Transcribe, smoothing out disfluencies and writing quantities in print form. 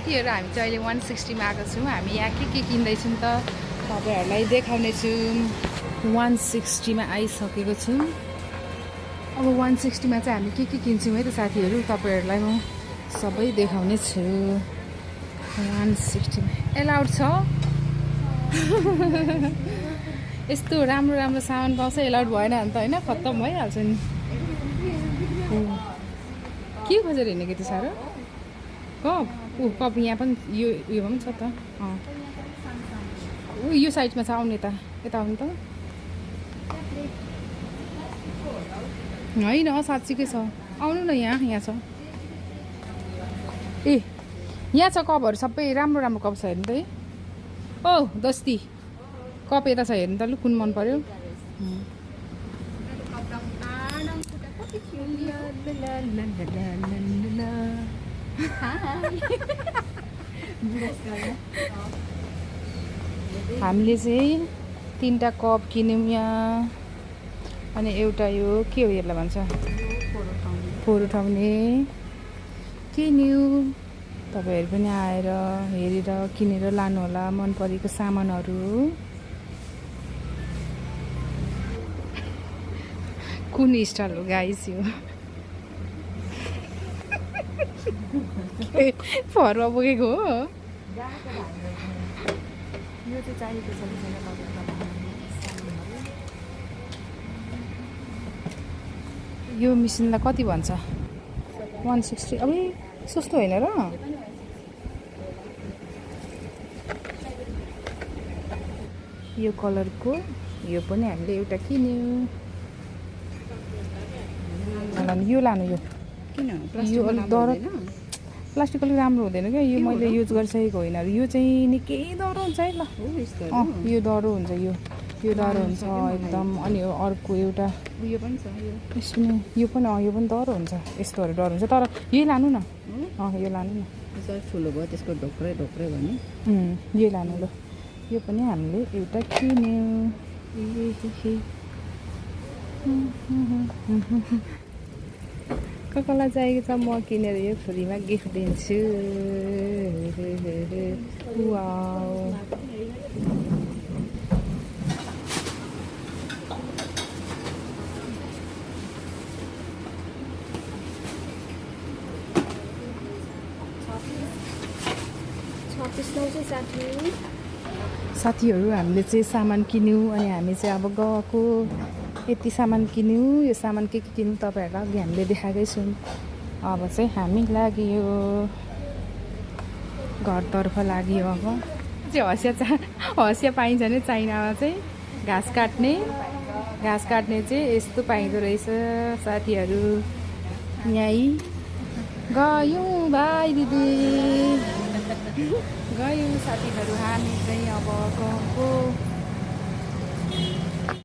साथीहरू हामी चाहिँ अहिले 160 मा आएको छौँ। हामी यहाँ के किन्दैछौँ त तपाईँहरूलाई देखाउने छौँ। 160 मा आइसकेको छौँ। अब 160 मा चाहिँ हामी के किन्छौँ है त साथीहरू, तपाईँहरूलाई म सबै देखाउने छु। 160 मा एलाउड छ। यस्तो राम्रो राम्रो सामान पाउँछ, एलाउड भएन भने त होइन खत्तम भइहाल्छ नि। के खोजेर हिँडेको यति साह्रो? कप कप यहाँ पनि यो पनि छ त। यो साइडमा छ, आउने त यता आउनु त। होइन साँच्चीकै छ, आउनु न यहाँ छ। ए यहाँ छ कपहरू सबै, राम्रो राम्रो कप छ हेर्नु त है। ओ दस्ती कप यता छ हेर्नु त लु, कुन मन पर्यो। हामीले चाहिँ 3टा कप किन्यौँ यहाँ। अनि एउटा यो के हो यसलाई भन्छ, फोर उठाउने किन्यौँ। तपाईँहरू पनि आएर हेरेर किनेर लानुहोला मन परेको सामानहरू। कुन स्टाइल हो गाइस यो? फरुवा बोकेको हो यो चाहिँ चाहिएको छ। यो मिसिनलाई कति भन्छ? 160। अब सस्तो होइन र? यो कलरको यो पनि हामीले एउटा किन्यौँ। यो लानु, यो यो अलिक डर, प्लास्टिक अलिक राम्रो हुँदैन क्या। यो मैले युज गरिसकेको होइन। यो चाहिँ निकै डह्रो हुन्छ है ल। यो डह्रो हुन्छ, यो डह्रो हुन्छ एकदम। अनि यो अर्को एउटा यो पनि छ, यो पनि डह्रो हुन्छ। यस्तोहरू डह्रो हुन्छ, तर यही लानु न। यो लानु न, ठुलो भयो त्यसको ढोक्रै भने यही लानु ल। यो पनि हामीले एउटा किन्यौँ। कसलाई चाहिएको छ म किनेर यो फ्रीमा गिफ्ट दिन्छु। वाउ साथीहरू हामीले चाहिँ सामान किन्यौँ। अनि हामी चाहिँ अब गएको यति सामान किन्यौँ। यो सामान के किन्यौँ तपाईँहरूलाई अघि हामीले देखाएकै छौँ। अब चाहिँ हामी लाग्यो घरतर्फ लाग्यो। अब चाहिँ हँसिया पाइन्छ नि चाइनामा चाहिँ घाँस काट्ने चाहिँ यस्तो पाइँदो रहेछ साथीहरू। यहीँ गयौँ भाइ दिदी, गयौँ साथीहरू हामी चाहिँ अब गएको।